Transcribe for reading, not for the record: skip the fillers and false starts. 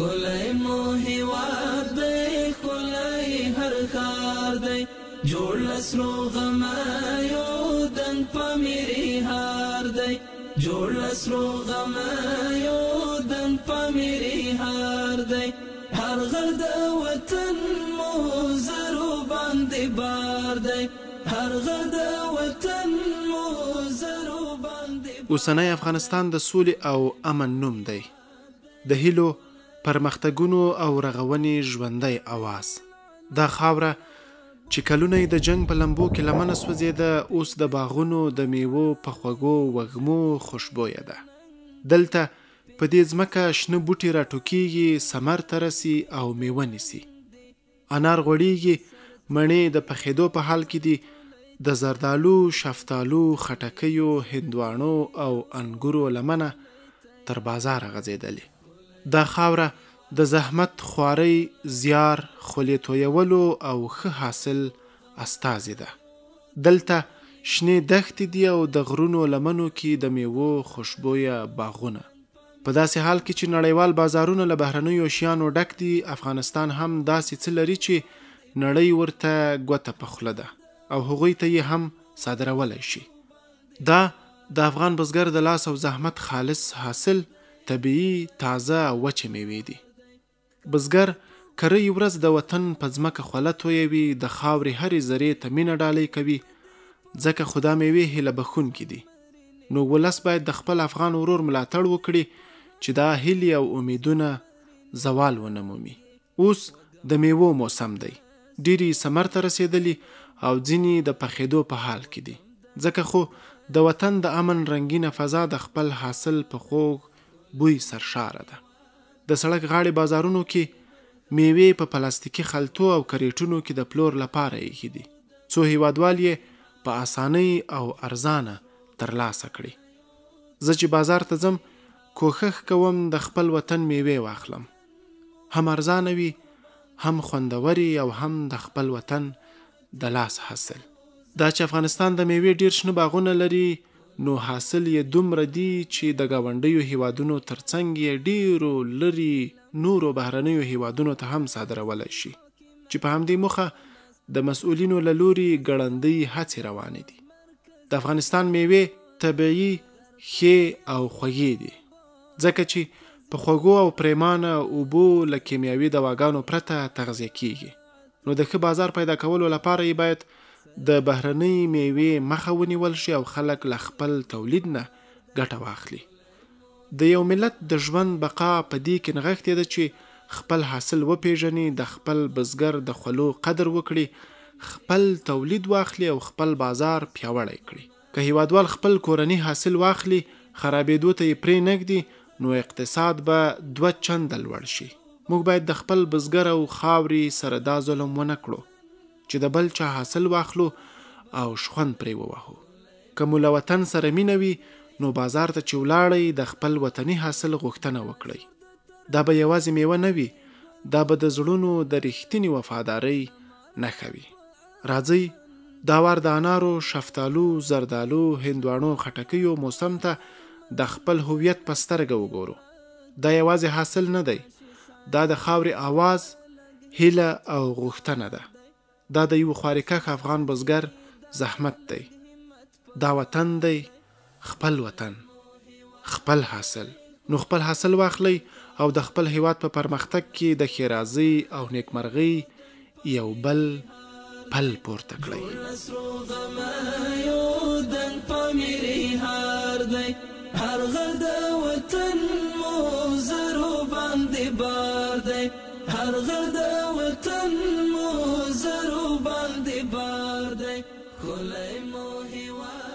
ښکلی مو هیواد دی، ښکلی هر ښار دی، جوړ له سرو غمیو دنګ پامیري هار دی، جوړ له سرو غمیو دنګ پامیري هار دی. هر غر د وطن مو زرو باندې بار دی، هر غر د وطن مو زرو باندې. اوسنی افغانستان د سولې او امن نوم دی، د هیلو، پرمختګونو او رغونې ژوندی اواز. دا خاوره چې کلونه یې د جنګ په لمبو کې لمنه سوځېده، اوس د باغونو د میوو په خوږو وږمو خوشبویه ده. دلته په دې ځمکه شنه بوټي راټوکېږي، ثمر ته رسي او میوه نیسي. انار غوړېږي، مڼې د پخېدو په حال کې دي، د زردالو، شفتالو، خټکیو، هندواڼو او انګورو لمنه تر بازاره غځېدلې. دا خاوره د زحمت، خوارۍ، زیار، خولې تویولو او ښه حاصل استازې ده. دلته شنې دښتې دي او د غرونو لمنو کې د میوو خوشبویه باغونه. په داسې حال کې چې نړیوال بازارونه له بهرنیو شیانو ډک دي، افغانستان هم داسې څه لري چې نړۍ ورته ګوته په خوله ده او هغوی ته یې هم صادرولی شي. دا د افغان بزګر د لاس او زحمت خالص حاصل، طبیعي، تازه او وچې میوې دي. بزګر کرۍ ورځ د وطن په ځمکه خوله تویوي، د خاورې هرې ذرې ته مینه ډالۍ کوي، ځکه خو دا میوې هیله بښونکې دي. نو ولس باید د خپل افغان ورور ملاتړ وکړي چې دا هیلې او امیدونه زوال ونه مومي. اوس د میوو موسم دی، ډېرې ثمر ته رسېدلي او ځینې د پخېدو په حال کې دي، ځکه خو د وطن د امن رنګینه فضا د خپل حاصل په خوږ بوی سرشاره ده. د سړک غاړې بازارونو کې میوې په پلاستیکي خلطو او کریټونو کې د پلور لپاره ایښي دي، څو هیوادوال یې په اسانۍ او ارزانه ترلاسه کړي. زه چې بازار ته ځم، کوښښ کوم د خپل وطن میوې واخلم، هم ارزانه وي، هم خوندورې او هم د خپل وطن د لاس حاصل. دا چې افغانستان د میوې ډېر شنه باغونه لري، نو حاصل یې دومره دي چې د ګاونډیو هیوادونو ترڅنګ یې ډېرو لرې نورو بهرنیو هیوادونو ته هم صادرولی شي، چې په همدې موخه د مسؤلینو له لوري ګړندۍ هڅې روانې دي. د افغانستان میوې طبیعي، ښې او خوږې دي، ځکه چې په خوږو او پریمانه اوبو له کیمیاوي دواګانو پرته تغذیه کیږي. نو د ښه بازار پیدا کولو لپاره یې باید د بهرنۍ میوې مخه ونیول شي او خلک له خپل تولید نه ګټه واخلي. د یو ملت د ژوند بقا په دې کې نغښتې ده چې خپل حاصل وپیژني، د خپل بزګر د خولو قدر وکړي، خپل تولید واخلي او خپل بازار پیاوړی کړي. که هیوادوال خپل کورنی حاصل واخلي، خرابېدو ته یې پرې نه ږدي، نو اقتصاد به دوه چنده لوړ شي. موږ باید د خپل بزګر او خاورې سره دا ظلم ونه کړو چې د بل چا حاصل واخلو او شخوند پرې ووهو. که مو له وطن سره مینه وي، نو بازار ته چې ولاړئ د خپل وطني حاصل غوښتنه وکړئ. دا به یوازې میوه نه وي، دا به د زړونو د رښتینې وفادارۍ نښه وي. راځئ دا وار د انارو، شفتالو، زردالو، هندواڼو، خټکیو موسم ته د خپل هویت په سترګه وګورو. دا یوازې حاصل نه دی، دا د خاورې اواز، هیله او غوښتنه ده. دا د یو خواریکښ افغان بزګر زحمت دی. دا وطن دی، خپل وطن، خپل حاصل. نو خپل حاصل واخلئ او د خپل هیواد په پرمختګ کې د ښېرازۍ او نیکمرغۍ یو بل پل پورته کړئ. هر غر د وطن مو زرو باندې بار دی، هر غر د وطن مو زرو باندې بار دی، ښکلی مو هیواد.